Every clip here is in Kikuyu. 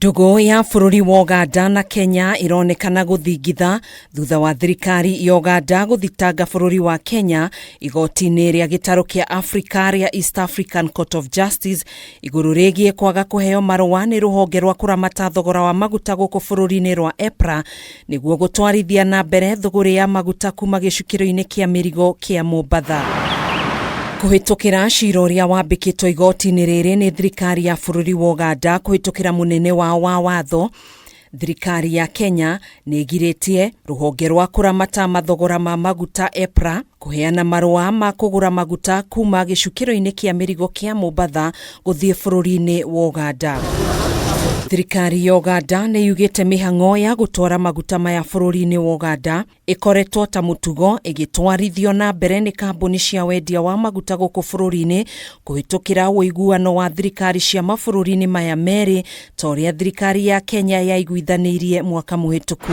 Ndũgũ ya bũrũri wa Ũganda na Kenya ĩronekana gũthingitha thutha wa thirikari ya Ũganda gũthitanga bũrũri wa Kenya igoti-inĩ rĩa gĩtarũ kĩa Afrika rĩa East African Court of Justice igũrũ rĩgiĩ kwaga kũheo marũa nĩ rũhonge rwa kũramata thogora wa maguta gũkũ bũrũri-inĩ rwa EPRA nĩguo gũtwarithia na mbere thũgũrĩ ya maguta kuma gĩcukĩro-inĩ kĩa mĩrigo kĩa Mombatha. Kũhĩtũkĩra cira ũrĩa wambĩkĩtwo igoti-inĩ rĩrĩ nĩ thirikari ya bũrũri wa Ũganda kũhĩtũkĩra mũnene wao wa watho, thirikari ya Kenya nĩ ĩgirĩtie rũhonge rwa kũramata mathogora ma maguta EPRA kũheana marũa ma kũgũra maguta kuma gĩcukĩro-inĩ kĩa mĩrigo kĩa Mombatha gũthiĩ bũrũri-inĩ wa Ũganda. Thirikari ya Ũganda nĩ yugĩte mĩhang'o ya gũtwara maguta maya bũrũri-inĩ wa Ũganda ĩkoretwo ta mũtugo ĩgĩtwarithio na mbere nĩ kambuni cia wendia wa maguta gũkũ bũrũri-inĩ kũhĩtũkĩra ũiguano wa thirikari cia mabũrũri-inĩ maya merĩ ta ũrĩa thirikari ya Kenya yaiguithanĩirie mwaka mũhĩtũku.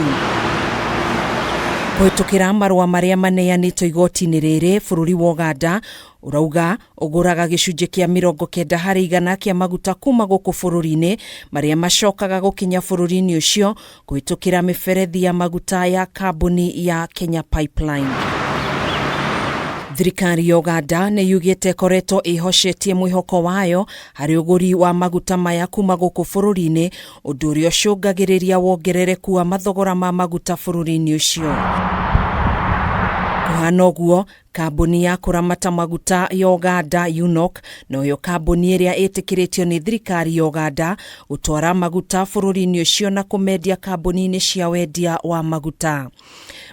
Kũhĩtũkĩra marũa marĩa maneanĩtwo igoti-inĩ rĩrĩ, bũrũri wa Ũganda ũrauga ũgũraga gĩcunjĩ kĩa 90% kĩa maguta kuma gũkũ bũrũri-inĩ marĩa macokaga gũkinya bũrũri-inĩ ũcio kũhĩtũkĩra mĩberethi ya maguta ya kambuni ya Kenya Pipeline. Thirikari ya Ũganda nĩ yugĩte ĩkoretwo ĩhocetie mwĩhoko wayo harĩ ũgũri wa maguta maya kuma gũkũ bũrũri-inĩ, ũndũ ũrĩa ũcũngagĩrĩria wongerereku wa mathogora ma maguta bũrũri-inĩ ũcio. Kũhana ũguo, kambuni ya kũramata maguta ya Ũganda UNOC noyo kambuni ĩrĩa ĩtĩkĩrĩtio nĩ thirikari ya Ũganda gũtwara maguta bũrũri-inĩ ũcio na kũmendia kambuni-inĩ cia wendia wa maguta.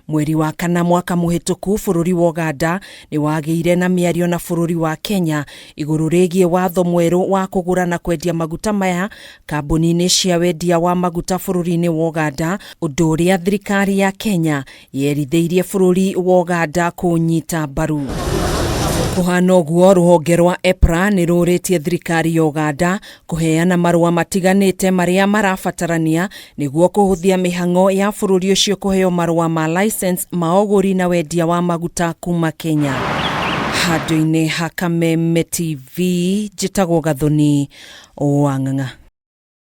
Mweri wa kana mwaka mũhĩtũku bũrũri wa Ũganda nĩ wagĩire na mĩario na bũrũri wa Kenya igũrũ rĩgiĩ watho mwerũ wa kũgũra na kwendia maguta maya kambuni-inĩ cia wendia wa maguta bũrũri-inĩ wa Ũganda, ũndũ ũrĩa thirikari ya Kenya yerithĩirie bũrũri wa Ũganda kũũnyita mbaru. Kũhana ũguo, rũhonge rwa EPRA nĩ rũrĩtie thirikari ya Ũganda kũheana marũa matiganĩte marĩa marabatarania nĩguo kũhũthia mĩhang'o ya bũrũri ũcio kũheo marũa ma license ma ũgũri na wendia wa maguta kuma Kenya. Handũ-inĩ ha Kameme TV, njĩtagwo Gathoni wa Ng'ang'a.